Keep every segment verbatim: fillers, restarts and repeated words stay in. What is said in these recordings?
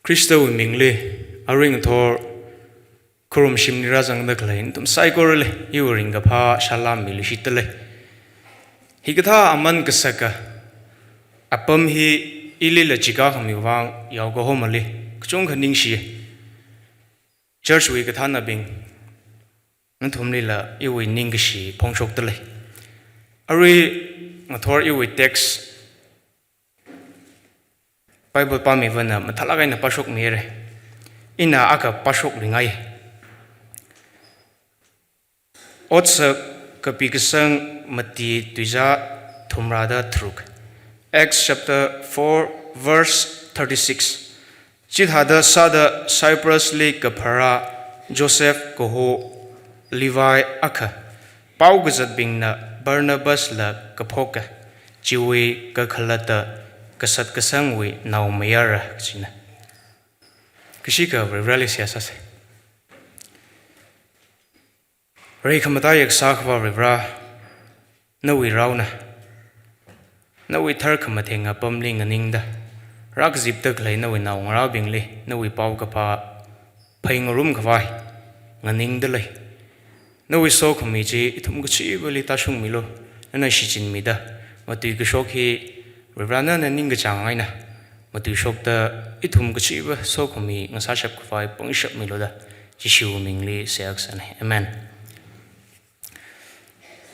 Khristawui mingli, arui ngathor kharum shimli rāzangda khalei nathum saikorali iwui ringkaphā salam miluishitdalei. Hikathā aman kasaka apam hi ilila chika khami vang yaokahomali kachungkha ningshi. Church wui kathānabing, nathumlila iwui ningkashi phongshokdalei. Arui ngathor iwui text Bible pāmivana mathālāk eina pāshokmira. Ina akha pāshokluingai. Otsak kapi kasang mati tuizā thumrāda tharuk. Acts chapter four, verse thirty-six. Chithāda sāda Cyprus li kapharā Joseph kaho Levi akha, pao kazatbingna Barnabas la kaphoka, chiwui kakhalatta kasat kasangwui naomayara kajina. Kashikha Varivarali seihā sāsa. Reikhamataiya kasā Akhava Varivara, nawui raona, nawui tharkhamatheng apamli nganingda, rākazipda khalei nawui naongarābingli nawui paokaphā phai ngarumkhavai nganingdalei. Nawui sokhami chi ithum kachivali tāshungmilu, nana shichinmida, matuikashok hi Varivara nana ningkachāng eina matuishokda ithum kachiva sokhami ngasāshapkhavai pangshapmilu da Jishuwui mingli seihā kasāna. Amen.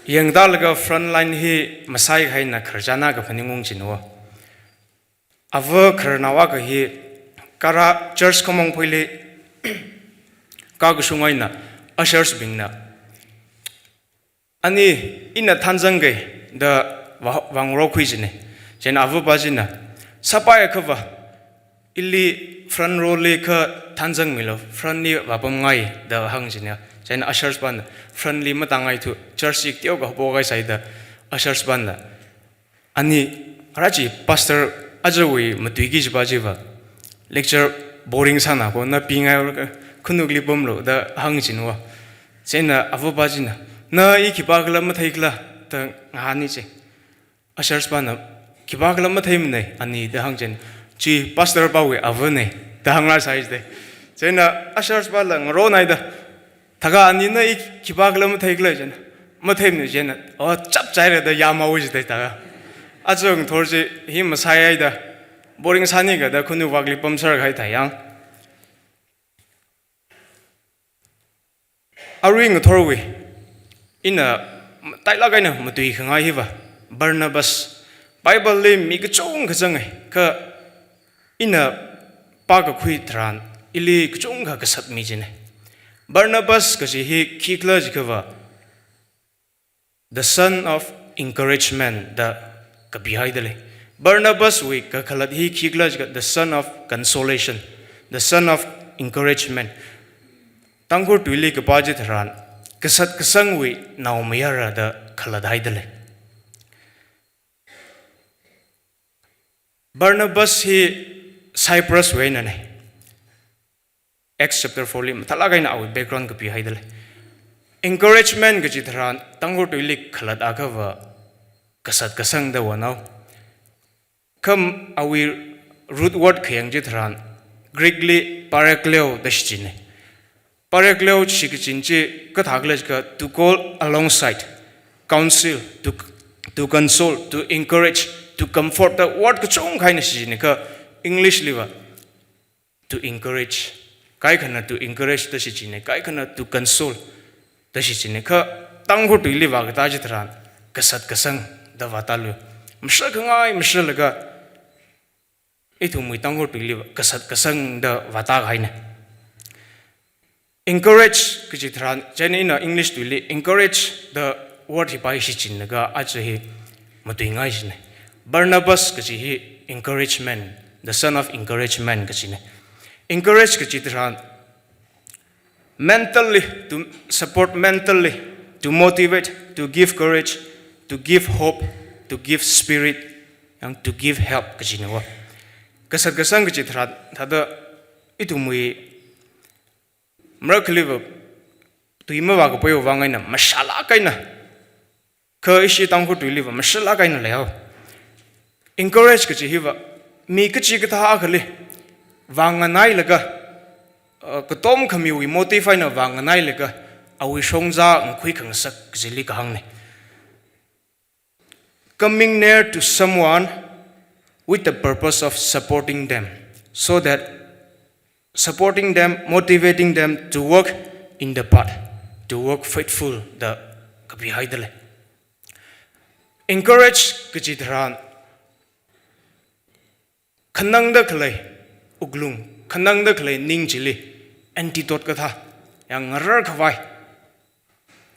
Yangtālaga front line hi masāikahaina khararchan akha phaningung china. Ava khararnao akha hi kara church khamong phuili kakashung eina ushers bingna, ani ina thanzangki da vā-, vāngarokhui china. Chieina avapa china, sāpai akhava, ili front row li kha thanzangmilu, front li vāpamngai da hāng china. Chieina ushers pana, front li matāngaithu, church chi teokha haophok kahai sāhaida, ushers pana, ani, ara chi pastor ajawui matuiki kajipa chiva, lecture boring sāna ko, na pingai khanukli pamlu da hāng china. Chieina avapa china, na i khipākhala matheikhala da ngahāna chi. Ushers pana, khipākhala matheimanei ani da hāng chieina, chi pastor pawui avanei da hāngrāsai jidei. Chieina ushers pala ngaronaida, thākha ani na i khipākhala matheikhala chieina, matheimanei chieina, o chapchaira da yamhaowa jidei thākha. Aja ngathor chi hi masāhaida, boring sānika da khanuvakli pamser kahai thai yang. Arui ngathorwui ina matailāk eina matuikhangai hiva Barnabas. Bible li mi kachungkha zangai, kha ina pākakhui tharan ili kachungkha kasat mi china. Barnabas kaji hi khikhala jiakhava, the son of encouragement da kapihaidalei. Barnabas wui kakhalat hi khikhala jiakha, the son of consolation, the son of encouragement. Tangkhul tuili kapā chitharan, kasat kasangwui naomayara da khalathaidalei. Barnabas hi Cyprus wui einanei. Acts chapter four li mathālāk eina awui background kapihaidalei. Encouragement kaji tharan, Tangkhul tuili khalat akhava kasat kasang da vānao. Kha awui root word khayang chitharan, Greek li parakleo da shichinei. Parakleo shikachin chi kathākhala jiakha, to call alongside, counsel, to, to console, to encourage, to comfort da word kachungkha eina shichinei, kha English liva to encourage, kaikhana to encourage da shichinei, kaikhana to console da shichinei, kha Tangkhul tuili vākatā chitharan kasat kasang da vātālu. Mashakhangai mashalaga, ithumwui Tangkhul tuili kasat kasang da vātākahainei. Encourage kaji tharan, chieina ina English tuili encourage da word hi pai shichinlaga aja hi matuingai jinei. Barnabas kaji hi encouragement, the son of encouragement kajinei. Encourage kaji tharan, mentally, to support mentally, to motivate, to give courage, to give hope, to give spirit, and to give help kajinei va. Kasat kasang kaji tharan, thāda ithumwui marakhaliva tui mavākapaiwui vang eina mashalāk eina, kha ishi Tangkhul tuiliva mashalāk eina leihao. Encourage kaji hiva, mi kachikathā akhali vānganailaga, uh, katom khamiwui motive eina vānganailaga, awui shongza ngakhui khangasak kajili kahāngna. Coming near to someone with the purpose of supporting them, so that supporting them, motivating them to work in the path, to work faithful da kapihaida lei. Encourage kaji tharan, khanangda khalei wuklung, khanangda khalei ning chili antidote kathā, yang ngarar khavai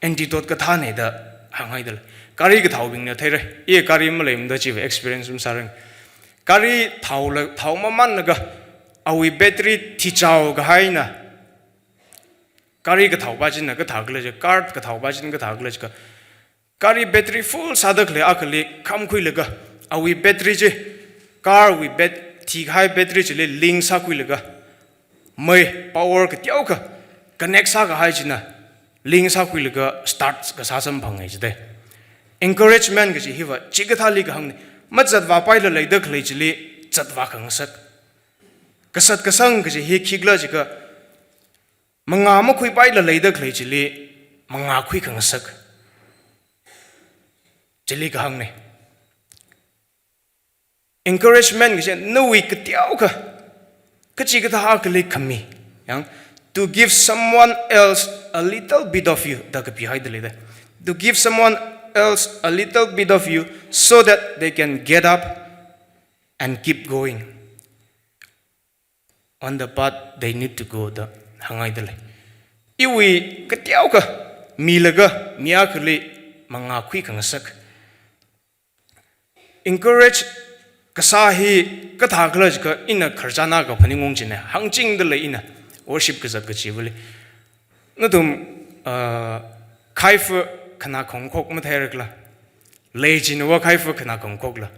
antidote kathāna da hānghaida lei. Gari kathaobingna theira. I gari maleimada chiva experience masārang. Gari thaola, thao mamanlaga awui battery thichao kahaina. Gari kathao pa china kathā khala chi, car kathao pa china kathā khala chi ka, gari battery full sāda khalei akhali khamkhuilaga, awui battery chi, car wui bat-, thikahai battery chili link sākhuilaga, mei power kateokha connect sākahai china link sākhuilaga start kasā samphangai jidei. Encouragement kaji hiva chikathāli kahāngna. Mazatvāpaila leida khalei chili zatvā khangasak. Kasat kasang kaji hi khikhala jiakha, mangā makhuipaila leida khalei chili mangā khui khangasak. Chili kahāngna. Encouragement kaji nawui kateokha, kachikathā akhali khami. Yang, to give someone else a little bit of you da kapihaida leida. To give someone else a little bit of you so that they can get up and keep going on the path they need to go da hānghaida lei. Iwui kateokha milaga mi akhali mangā khui khangasak. Encourage kasā hi kathā khala jiakha ina khararchāna kaphaning ung china, hāngchingda lei ina worship kazat kachivali. Nathum, ah, khaifa khanā khongkhok matheira khala? Lei china va khaifa khanā khongkhokla.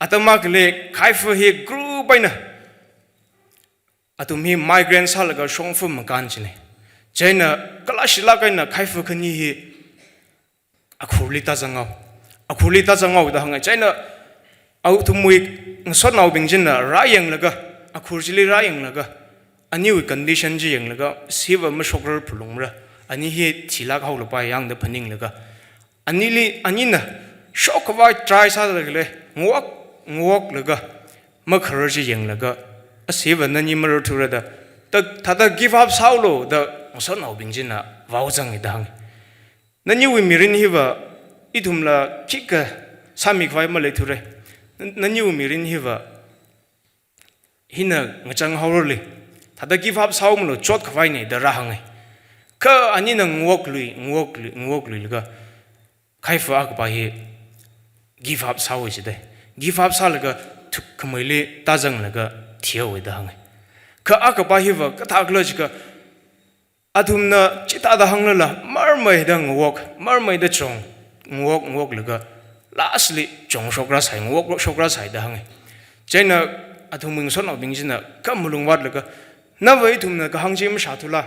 Atam akhali khaifa hi group eina athum hi migrant sālaga shongfa makān china. Chieina kalāshilāk eina khaifa khani hi akhurli tāzanghaowa. Akhurli tāzanghaowa da hānga. Chieina athumwui ngasotnaobing china rāyanglaga, akhur chili rāyanglaga, aniwui condition chi yanglaga, siva mashokrar phalungra, ani hi thilāk haolapai yang da phaninglaga, anili, anina shokkhavai try sālaga lei, ngawok, ngawoklaga, makharar chi yanglaga, a siva nani mararthura da, ta, thāda give up sāhaolu da ngasotnaobing china vaozanga da hānga. Naniwui mirin hiva ithumla khikha sāmikhavai maleithura. Nan-, naniwui mirin hiva hina ngachang haorali, thāda give up sāhaomalu, chotkhavaina da rāhānga. Kha anina ngawoklui, ngawoklui, ngawokluilaga, khaifa akapa hi give up sāhaowa jidei. Give up sālaga thukkhameili tāzanglaga thihaowa da hānga. Kha akapa hiva kathā khala jiakha, athumna chithāda hānglala, marmeida ngawok, marmeida chong, ngawok, ngawoklaga, lastly, chongshok rāsai, ngawok shok rāsai da hānga. Chieina athumwui ngasotnaobing china kha malung vātlaga, nava ithumna kahāng chi mashāthula,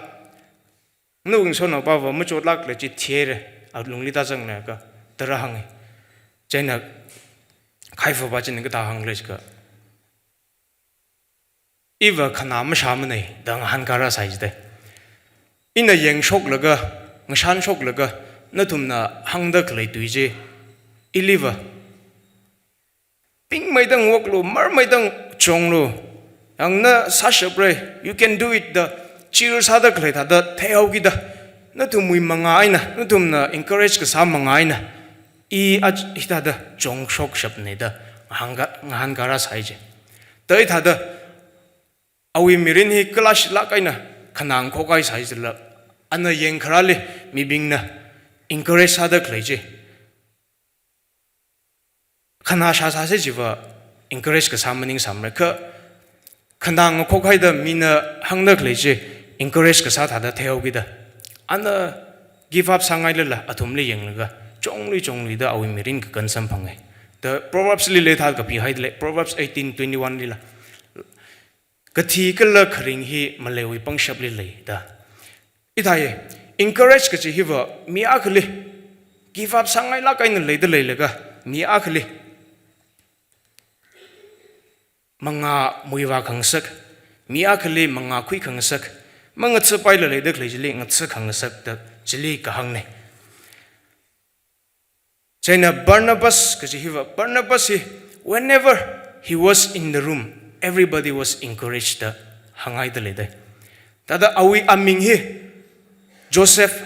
nawui ngasotnaopava machotlākla chi thihaira, alungli tāzanglaga, da rāhānga. Chieina khaifa pa china kathā hāngkhala jiakha, iva khanā mashāmanei da ngahānkā rāsai jidei. Ina yangshoklaga, ngashanshoklaga, nathumna hāngda khalei tui chi, iliva, pingmeida ngawoklu, marmeida chonglu, yang na sāshapra, you can do it da, cheer sāda khalei thāda theihaokida, nathumwui mangā eina, nathumna encourage kasā mangā eina, i a hithāda chongshokshapna da ngahānkā, ngahānkā rāsai ji. Da hithāda awui mirin hi kalāshilāk eina khanā ngakhokhai sāsālala, ana yangkharāli mibingna encourage sāda khalei chi, khanā shāsāsa jiva encourage kasā maningsāmara. Kha khanā ngakhokhaida mina hāngda khalei chi encourage kasā thāda theihaokida, ana give up sāngailala athumli yanglaga chongli chongluida awui mirin kakān samphanga. Da Proverbs lila thāda kapihaida lei, Proverbs eighteen twenty-one lila, kathi kala kharing hi maleiwui pangshapli lei da. Hithāya, encourage kaji hiva mi akhali give up sāngailāk eina leida leilaga, mi akhali mangā muivā khangasak, Mi akhali mangā khuikhangasak, mangathapaila leida khalei chili ngathakhangasak da chili kahāngna. Chieina Barnabas kaji hiva, Barnabas hi, whenever he was in the room, everybody was encouraged da hānghaida leida. Thāda awui aming hi Joseph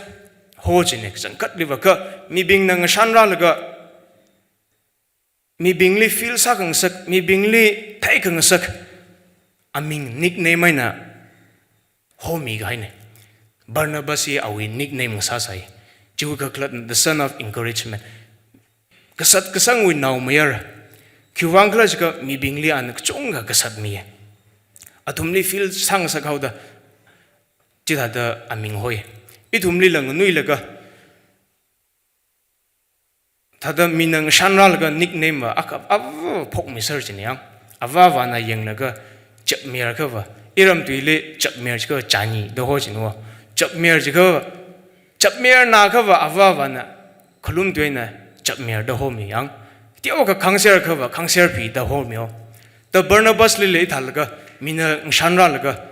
ho jina, kachangkhatliva kha mibingna ngashan rālaga, mibingli feel sākhangasak, mibingli theikhangasak aming, nickname eina homi kahaina. Barnabas hi awui nickname ngasāsai. Chiwui kakhalatna the son of encouragement. Kasat kasangwui naomayara. Khiwuivang khala jiakha mibingli ana kachungkha kasatmiya. Athumli feel sāngasak haoda chithāda aming hoi. Ithumlila nganuilaga, thāda mina ngashan rālaga nickname va akha ava phokmiser jina yang. Avāvana yanglaga Chapmer khava, iram tuili Chapmer jiakha chani da ho jina. Chapmer jiakha, Chapmer na khava avāvana khalum tuina Chapmer da homi yang. Teokha khangser khava khangserphi da homi ho. Da Barnabas lila hithālaga, mina ngashan rālaga,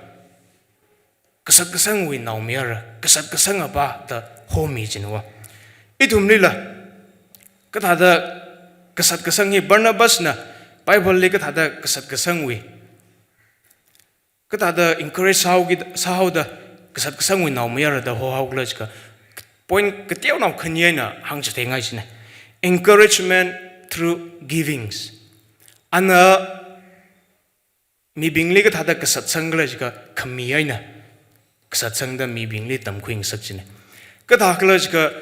kasat kasangwui naomayara, kasat kasang apa da homi jina. Ithumlila kathāda kasat kasang hi Barnabasna Bible li kathāda kasat kasangwui, kathāda encourage sāhaoki, sāhaoda kasat kasangwui naomayara da hohao khala jiakha, point kateonao khani eina hāngchitheingai jina. Encouragement through givings. Ana mibingli kathāda kasatsang khala jiakha khami eina kasatsangda mibingli tamkhuingasak jina. Kathā khala jiakha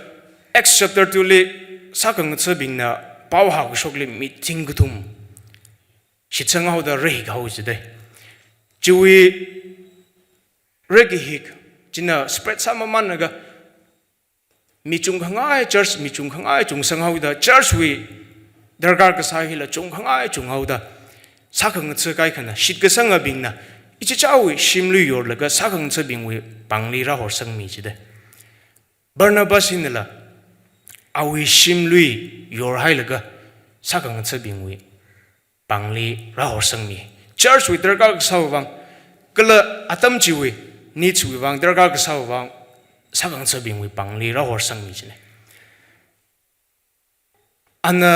Acts chapter two li sākhangathabingna pao hākashokli mi thingkathum shitsang haoda reihik hao jida. Chiwui reihik china spread sāmamanlaga, mi chungkhangai, church mi chungkhangai chungsang haoda, church wui darkar kasā hila chungkhangai chunghaoda, sākhangatha kaikhana, shitkasangabingna ichichāwui shimli yorlaga sākhangathabingwui pāngli rāhorsangmi jida. Barnabas hinala awui shimli yorhailaga sākhangathabingwui pāngli rāhorsangmi. Church wui darkar kasāwui vang, kala atam chiwui needs wui vang, darkar kasāwui vang, sākhangathabingwui pāngli rāhorsangmi jina. Ana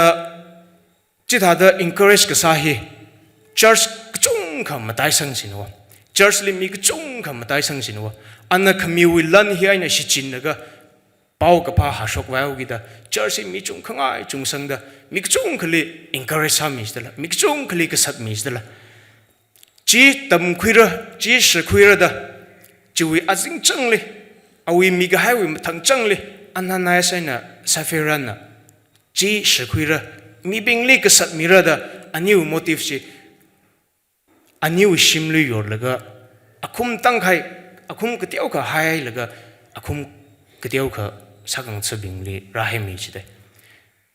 chithāda encourage kasā hi church kachungkha mataisang jina. Church li mi kachungkha mataisang jina. Ana khamiwui lan hi eina shichinlaga, pao kaphā hāshokvai haokida, church hi mi chungkhangai chungsangda, mi kachungkhali encourage sāmi jidala, mi kachungkhali kasatmi jidala. Chi tamkhuira, chi shākhuira da, chiwui azingchangli, awui mikahaiwui mathangchangli, Ananias eina Sapphirana chi shākhuira, mibingli kasatmira da, aniwui motive chi, aniwui shimli yorlaga, akhum tangkhai, akhum kateokha hailaga, akhum kateokha sākhangathabingli rāhaimi jida.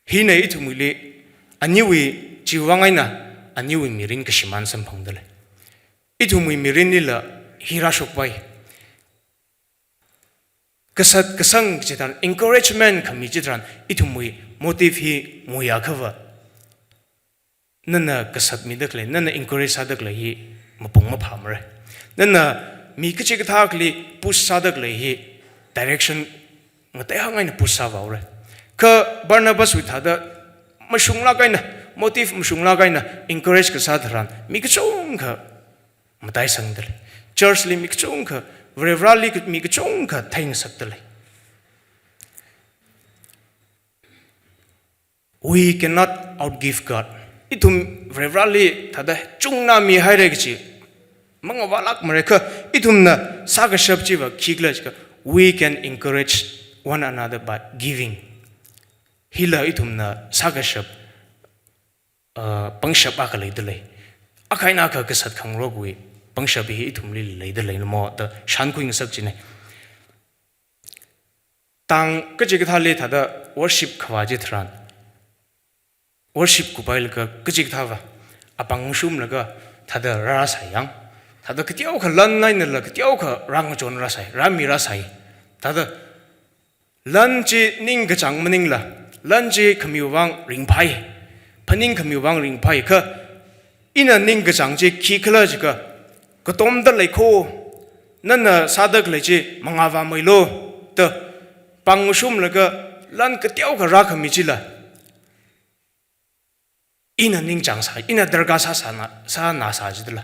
Hina ithumwuili, aniwui chiwui vang eina, aniwui mirin kashimān samphangdalei. Ithumwui mirinlila hi rāshokpai. Kasat kasang chitharan, encouragement khami chitharan, ithumwui motive hi nguiya khava, nana kasatmida khalei, nana encourage sāda khalei hi mapung maphāmara. Nana mi kachikathāli push sāda khalei hi direction ngateihāng eina push sāvāhaora. Kha Barnabaswui thāda mashunglāk eina, motive mashunglāk eina encourage kasā tharan, mi kachungkha mataisangdalei. Church li mi kachungkha, Varivarāli mi kachungkha theingasakdalei. We cannot outgive God. Ithum Varivarāli thāda chungna mihaira kachi mangavālākmara kha, ithumna sākashap chiva khikhala jiakha, we can encourage one another by giving. Hila ithumna sākashap, uh, pangshap akha leidalei. Akha eina akha kasat khangarokwui pangshap hi ithumli leidalei namo da shānkhuingasak jina. Tang kachikathāli thāda worship khavā chitharan, worship kupailaga kachikathāva apāng shumlaga thāda rāsai yang. Thāda kateokha lan einala kateokha rāngachon rāsai, rāmi rāsai. Thāda lan chi ningkachāng maningla, lan chi khamiwui vang ringphai, phaning khamiwui vang ringphai kha, ina ningkachāng chi khikhala jiakha, katomda lei kho, nana sāda khalei chi mangā vāmeilo da pāngshumlaga lan kateokha rākhami chila ina ningchāng sā, ina darkar sā, sāna, sāna sā jidala.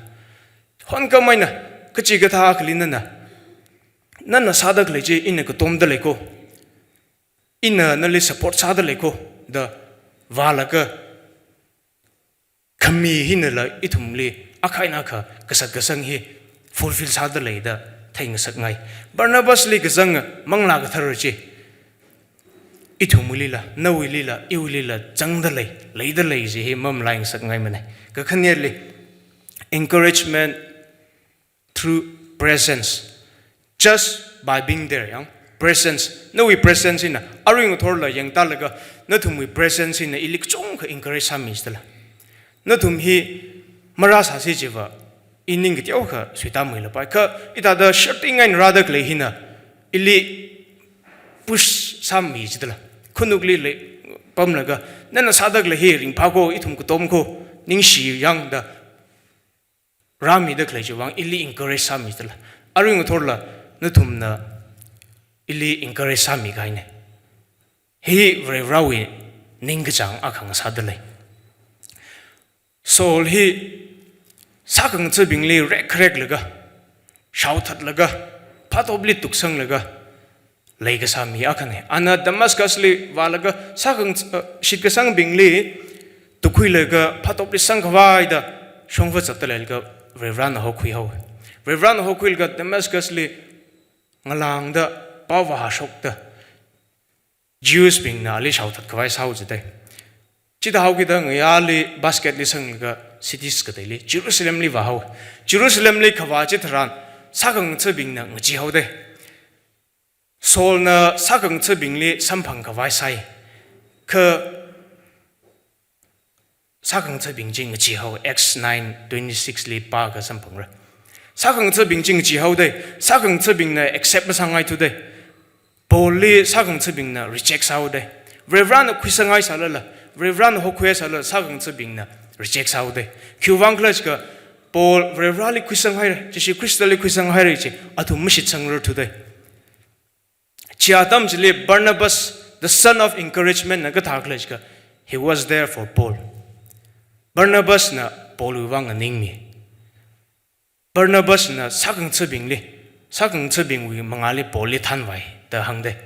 Honkhamei eina, kachikathā akhali nana, nana sāda khalei chi ina katomda lei kho, ina nali support sāda lei kho da vālaga khami hinala ithumli akha eina akha kasat kasang hi fulfill sāda lei da theingasakngai. Barnabasli kazang Manglā Kathara chi ithumwuilila, nawuilila, iwuilila zangda lei, leida lei chi hi mamalai ngasakngaimana. Kakhaneli, encouragement through presence. Just by being there, yang, presence. Nawui presence hina, arui ngathorla yangtālaga, nathumwui presence hina ili kachungkha encourage sāmi jidala. Nathum hi marāsāsi chiva, i ning kateokha suitāmeilapai. Kha hithāda shirting eina rāda khalei hina, ili push sāmi jidala. Khanukli lei pamlaga, nana sāda khalei hi ringphā kho, ithum katom kho, ningshi yang da rāmida khalei chiwuivang ili encourage sāmi jidala. Arui ngathorla nathumna ili encourage sāmi kahaina. Hi Varivarāwui ningkachāng akha ngasāda lei. Saul hi sākhangathabingli rekkhareklaga, shaothatlaga, phatopli tuksanglaga leikasā mi akhana. Ana Damascusli vālaga sākhang-, uh, shitkasangbingli tukhuilaga phatopli sangkhavaida shongfa zatda leilaga Varivarāna hokhuihaowa. Varivarāna hokhuilaga Damascusli ngalāngda pao vāhāshokda Jews bingna ali shaothat khavai sāhaowa jidai. Chithāhaokida ngayāli basketli sanglaga cities kateili Jerusalemli vāhaowa. Jerusalemli khavā chitharan sākhangathabingna ngacheehaodai. Saulna sākhangathabingli samphang khavai sāi. Kha sākhangathabing chi ngacheehaowa, Acts nine twenty-six li pākha samphangra. Sākhangathabing chi ngacheehaodai, sākhangathabingna accept masāngaithudai. Paulli sākhangathabingna reject sāhaodai. Varivarāna khuisanghai sālala, Varivarāna hokhuihai sālala sākhangathabingna reject sāhaodai. Khiwuivang khala jiakha Paul Varivarāli khuisanghaira, Jishu Khristali khuisanghaira chi athum mashitsangrarthudai. Chi atam chili Barnabas, the son of encouragement na kathā khala jiakha, he was there for Paul. Barnabasna Paulwui vang nganingmi. Barnabasna sākhangathabingli, sākhangathabingwui mangāli Paulli thanvai da hāngdai.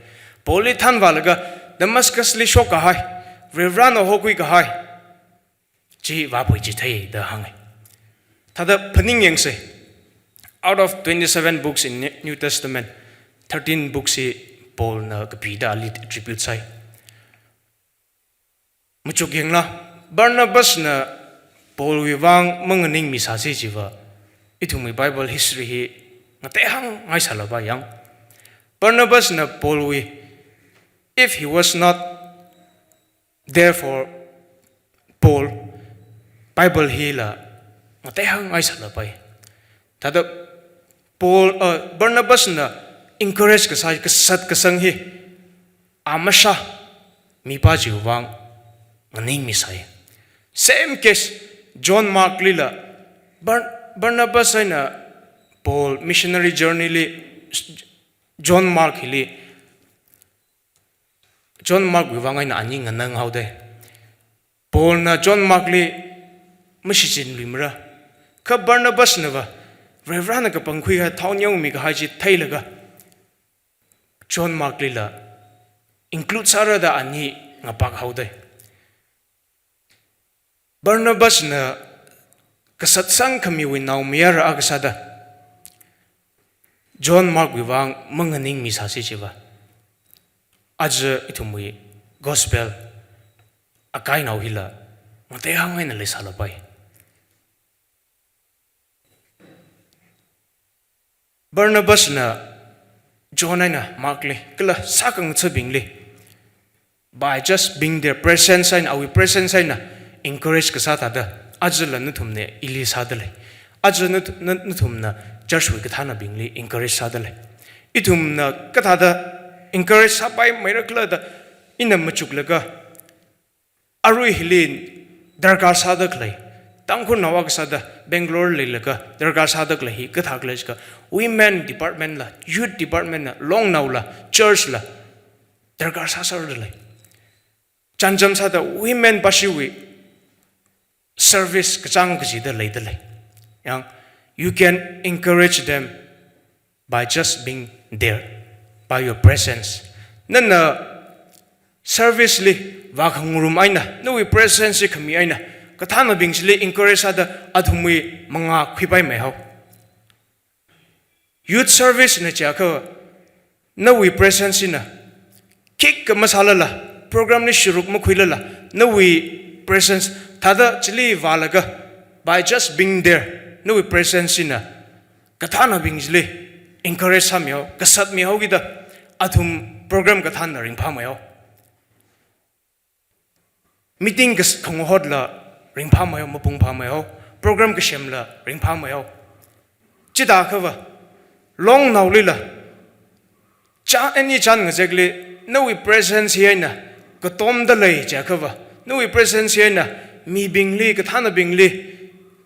Paulli thanvālaga Damascusli shokkahai, Varivarāna hokhui kahai chi vāphuichithei da hānga. Thāda phaning yangsa. Out of twenty-seven books in Ne-, New Testament, thirteen books hi Paulna kapida ali attribute sāi. Machuk yanglu, Barnabasna Paulwui vang manganingmisāsi chiva, ithumwui Bible history hi ngateihāngngai sālapai yang. Barnabasna Paulwui, if he was not there for Paul, Bible hila ngateihāngngai sālapai. Thāda Paul, uh, Barnabasna encourage kasā, kasat kasang hi, a mashā mipā chiwuivang nganingmisai. Same case, John Marklila, Bar-, Barnabas eina Paul missionary journey li, John Mark hili, John Markwui vang eina ani ngananghaodai. Paulna John Markli mashichinluimara. Kha Barnabasnava, Varivarāna kapangkhuihai, thao neomikahai chi theilaga, John Marklila include sāra da ani ngapakhaodai. Barnabasna kasatsang khamiwui naomayara akha sāda, John Markwui vang manganingmisāsi chiva, aja ithumwui gospel akainao hila ngateihāng eina leisālapai. Barnabasna John eina Markli, kala sākhangathabingli, by just being there, presence eina, awui presence eina encourage kasā thāda, ajala nathumna ili sāda lei. Aja nath-, na-, nathumna church wui kathānabingli encourage sāda lei. Ithumna kathāda encourage sāpaimeira khala da ina machuklaga, arui hili darkar sāda khalei, Tangkhulnao akha sāda Bangalore leilaga darkar sāda khalei hi kathā khala jiakha, women department la, youth department la, longnaola, church la darkar sāsāda lei. Chānjam sāda women pashiwui service kachāng kachida leida lei. Yang, you can encourage them by just being there, by your presence. Nana service li vākhangarum eina, nawui presence chi khami eina, kathānabing chili encourage sāda athumwui mangā khuipaimei haowa. Youth service na jiakha, nawui presence na, khikha masālala, program li sharuk makhuilala, nawui presence thāda chili vālaga, by just being there, nawui presence na kathānabing chili encourage sāmi haowa, kasatmi haowa kida, athum program kathānna ringphāmei haowa. Meeting kas-, khangahotla ringphāmei haowa, mapung phāmei haowa, program kasemla ringphāmei haowa. Chithākhava, longnaolila, chān, any chān ngazekli, nawui presence hi eina katomda lei jiakhava, nawui presence hi eina mibingli, kathānabingli,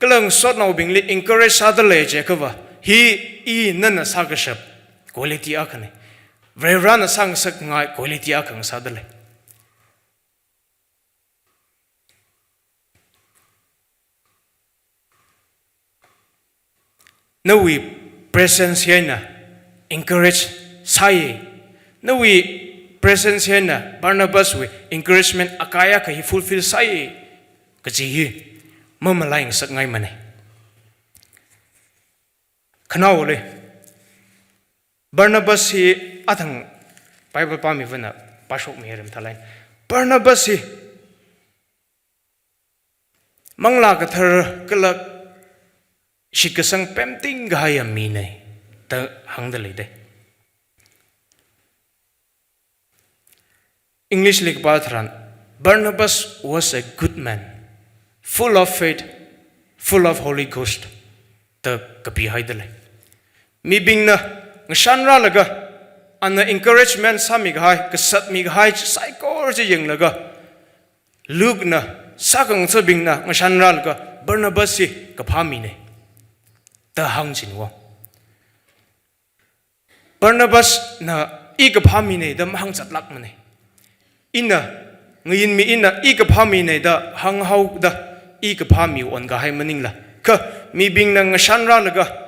kala ngasotnaobingli encourage sāda lei jiakhava, hi i nana sākashap quality akhana. Varivarana sāngasakngai quality akha ngasāda lei. Nawui presence hi eina encourage sāi. Nawui presence hi eina Barnabas wui encouragement akai akha hi fulfill sāi kaji hi mamalaingasakngaimanei. Khanaoli, Barnabas hi athang Bible pāmivana pāshokmi haira mathālāk eina. Barnabas hi Manglā Kathara kala shitkasang pemting kahaiya minei da hāngda leidei. English li kapā tharan, "Barnabas was a good man, full of faith, full of Holy Ghost," da kapihaida lei. Mibingna ngashanrālaga, ana encouragement sāmi kahai, kasatmi kahai chi saikora chi yanglaga, Luke na, sākhangathabingna ngashanrālaga, Barnabas hi kaphā minei da hāngchinwo. Barnabas na i kaphā minei da mahāngzatlākmanei. Ina, ngayin mi ina i kaphā minei da hānghaoda i kaphā mi onkahai maningla, kha mibingna ngashanrālaga,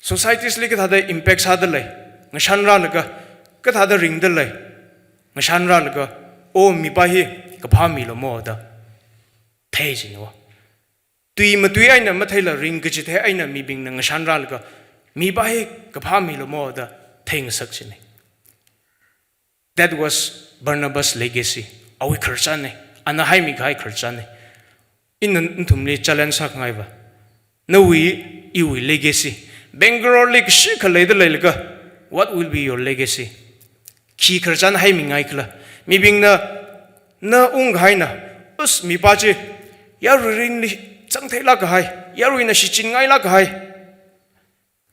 societies li kathāda impact sāda lei, ngashanrālaga, kathāda ringda lei, ngashanrālaga, o mipā hi kaphā mi lamo da theichinwo. Tui matui eina matheila ringkachithei eina mibingna ngashanrālaga, mipā hi kaphā mi lamo da theingasakchinei. That was Barnabas' legacy. Awui khararchanei, ana haimi kahai khararchanei. Ina nathumli challenge sākhangaiva, nawui, iwui legacy. Bangalore li kashikha leida leilaga, what will be your legacy? Khi khararchan haimingai khala? Mibingna na ungkahaina, us mipā chi, yarui mirinli zangtheilāk kahai, yaruina shichinngailāk kahai,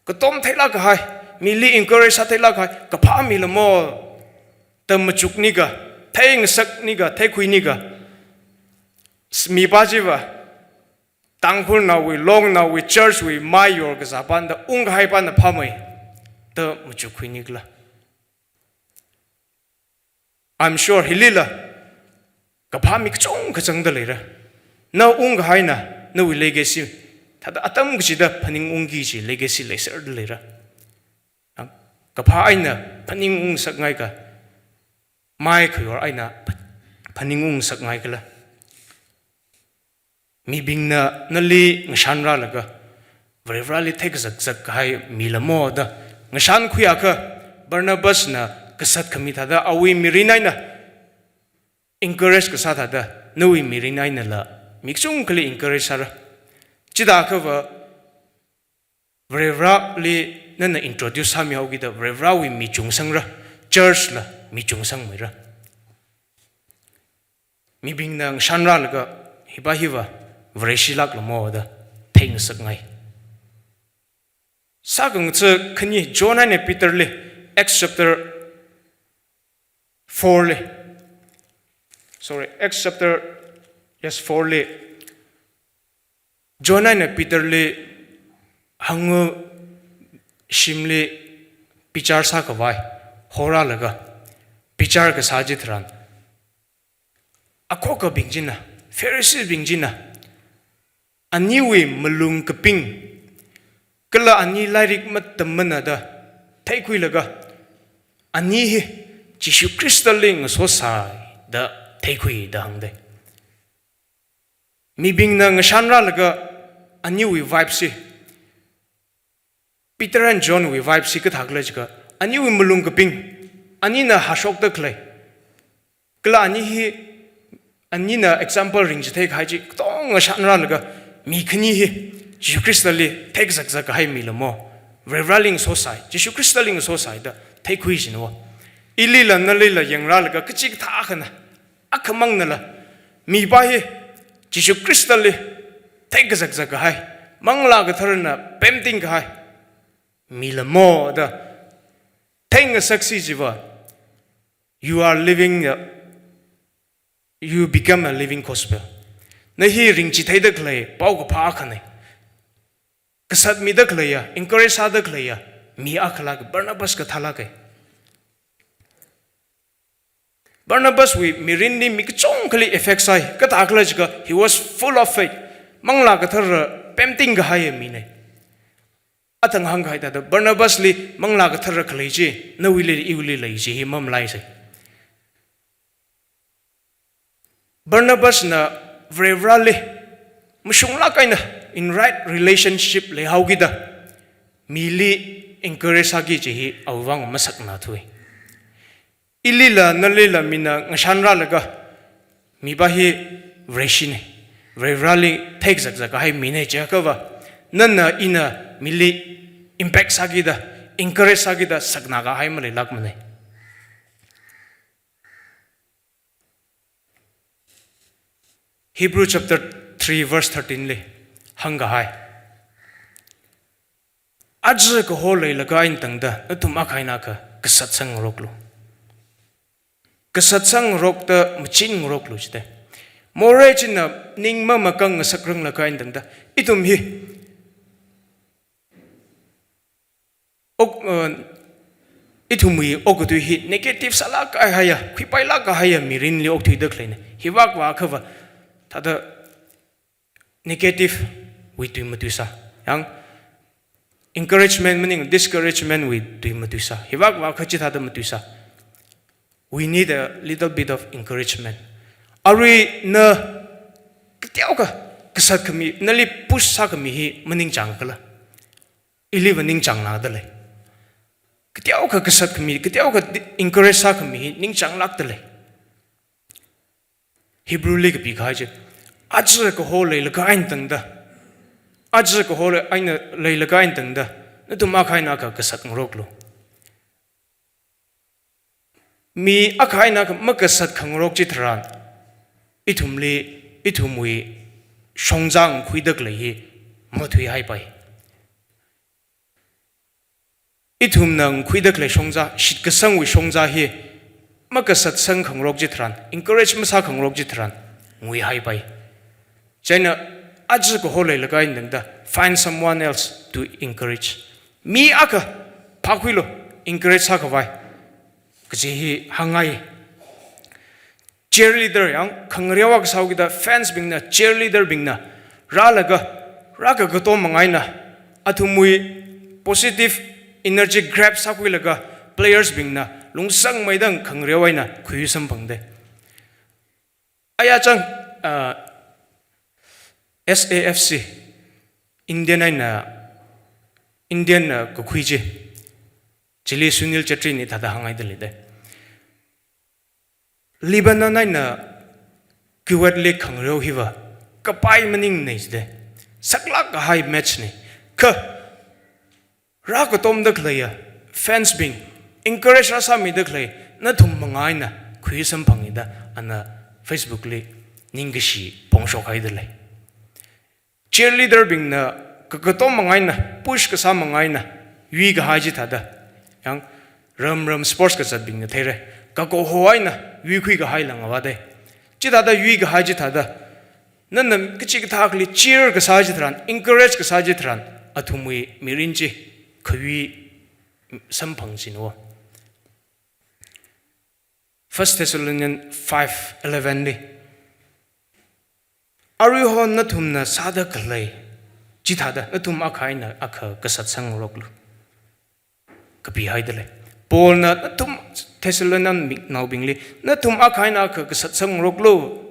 katom theilāk kahai, mili encourage sātheilāk kahai, kaphā mi lamo da machuknika, theingasaknika, theikhuinika, s-, mipā chiva, Tangkhulnaowui, longnaowui, church wui, maiyor kazāpāna da ungkahaipāna phāmei da machukkhuinikhala? I'm sure hilila kaphā mi kachungkha zangda leira. Na ungkahaina, nawui legacy thāda atam kachida phaningungki kaji legacy leiserda leira. Kaphā eina phaningungngasakngai ka, mai khayor eina pha-, phaningungngasakngai khala? Mibingna nali ngashanrālaga, Varivarali theikazakzak kahai mi lamo da ngashankhuiakha, Barnabas na kasat khami thāda awui mirin eina encourage kasā thāda, nawui mirin einala mi kachungkhali encourage sāra. Chithākhava, Varivarali nana introduce sāmihaokida Varivarawui mi chungsangra, church la mi chungsangmeira. Mibingna ngashanrālaga, hipā hiva Vareshilāk lamo da theingasakngai. Sākhangatha khani John eina Peter li, Acts chapter four li. Sorry, Acts chapter, yes, four li. John eina Peterli hāngu shimli bichar sākhavai horālaga bichar kasā chitharan, akhokabing china, Phariseebing china, aniwui malung kaping, kala ani lairik matammana da theikhuilaga, ani hi Jishu Khristali ngasosai da theikhui da hāngdei. Mibingna ngashanrālaga aniwui vibe chi, Peter and John wui vibe chi kathā khala jiakha, aniwui malung kaping, anina hashokda khalei, kala ani hi, anina example ringchithei kahai chi katonga ngashanrālaga, mi khani hi Jishu Khristali theikazakzak kahai mi lamo, Varivarali ngasosai, Jishu Khristali ngasosai da theikhui jina wo. Ilila nalila yangrālaga kachikathā akhana, akhamangnala, mipā hi Jishu Khristali theikazakzak kahai, Manglā Katharana pemting kahai mi lamo da theingasaksi jiva, you are living a, you become a living gospel. Na hi ringchitheida khalei paokaphā akhanei. Kasatmida khaleiya, encourage sāda khaleiya mi akhala Barnabas kathālākei. Barnabaswui mirinli mi kachungkhali effect sāi, kathā khala jiakha, he was full of faith. Manglā Kathara pemting kahaiya minei. Athang hāngkahai thāda, Barnabasli Manglā Kathara khalei chi, nawuili iwuili lei chi hi mamalaisei. Barnabasna Varivarali mashunglāk eina in right relationship leihaokida, mili encourage sāki kaji hi awui vang masakngathui. Ilila nalila mina ngashanrālaga, mipā hi Vareshinei, Varivarali theikazakzak kahai minei jiakhava, nana ina mili impact sākida, encourage sākida sakna kahai maleilākmanei. Hebrew chapter three verse thirteen li hāngkahai, aja kaho leilaga eina tangda nathum akha eina akha kasatsang ngaroklu. Kasatsang ngarokda machin ngaroklu jidei. Morei china ning mamakang ngasakranglakha eina tangda, ithum hi ok, uh, ithumwui okathui hi negative sālāk kahaiya, khuipailāk kahaiya mirinli okthuida khaleinei. Hivākvā akhava thāda negative wui tui matuisā. Yang encouragement maning, discouragement wui tui matuisā. Hivākvā akha chithāda matuisā. We need a little bit of encouragement. Arui na kateokha kasat khami, nali push sākhami hi maningchāng khala? Iliva ningchānglākda lei. Kateokha kasat khami, kateokha di-, encourage sākhami hi ningchānglākda lei. Hebrew li kapikahai chi, aja kaho leilaga eina tangda, aja kaho lei-, eina leilaga eina tangda, nathum akha eina akha kasat ngaroklu. Mi akha eina akha makasat khangarok chitharan, ithumli, ithumwui shongza ngakhuida khalei hi mathuihaipai. Ithumna ngakhuida khalei shongza, shitkasangwui shongza hi makasatsang khangarok chitharan, encourage masā khangarok chitharan, nguihaipai. Chieina aja kaho leilaga eina tangda, find someone else to encourage. Mi akha phākhuilu, encourage sākhavai kaji hi hāngngai. Cheerleader yang khangareo akha sāhaokida, fans bingna, cheerleader bingna rālaga, rākakatom manga eina, athumwui positive energy grab sākhuilaga, players bingna lungsangmeida khangareo eina khuisamphangdei. Aya chang, ah, S A F C, Indian eina, Indian, ah, kakhui chi, chili Sunil Chhetri na thāda hānghaida leidei. Lebanon eina Kuwait li khangareo hiva kapai maningnei jidei. Saklāk kahai match nei. Kha rākatomda khaleiya fans bing, encourage rāsāmida khalei nathum manga eina khuisamphanga da ana Facebook li ningkashi phongshokhaida lei. Cheerleader bingna kakatom manga eina, push kasā manga eina yuikahai chithāda, yang ram ram sports kazatbingna theira, kakaho eina yuikhuikahai langva dei. Chithāda yuikahai chithāda, Nana kachikathā akhali cheer kasā chitharan, encourage kasā chitharan, athumwui mirin chi khawi samphang chino. First Thessalonians five eleven li, aruihon nathumna sāda khalei chithāda nathum akha eina akha kasat sāngaroklu, kapihaida lei. Paulna nathum Thessalonian mi-, naobingli, nathum akha eina akha kasat sāngaroklu.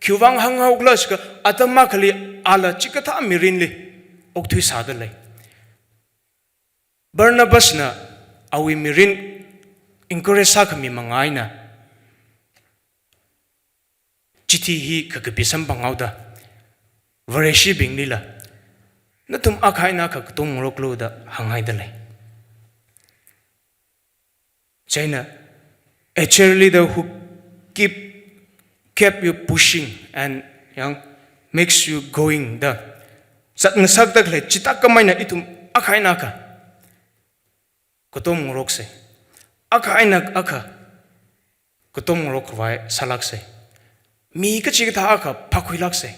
Khiwuivang hānghaokhala shikha, atam akhali ala chikathā mirinli okthuisāda lei. Barnabasna awui mirin encourage sākhami manga eina chithi hi kakapi samphanghaoda, Vareshibinglila nathum akha eina akha katomngaroklu da hānghaida lei. Chieina, a cheerleader who keep, kept you pushing and, yang, makes you going da zatngasakda khalei chithākhamei eina ithum akha eina akha katomngaroksa. Akha eina akha katomngarok khavai sālāksa. Mi kachikathā akha phākhuilāksa.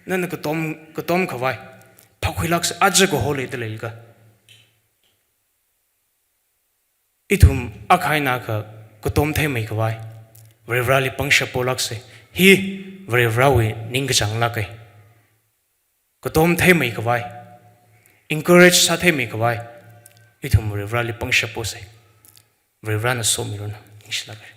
Nana katom, katom khavai phākhuilāksa. Aja kaho leida leilakha, ithum akha eina akha katom theimei khavai Varivarali pangshap polāksa. Hi Varivarawui ningkachānglāka. Katom theimei khavai, encourage sātheimei khavai ithum Varivarali pangshap posa. Varivarana somiranu. Ningshilāka.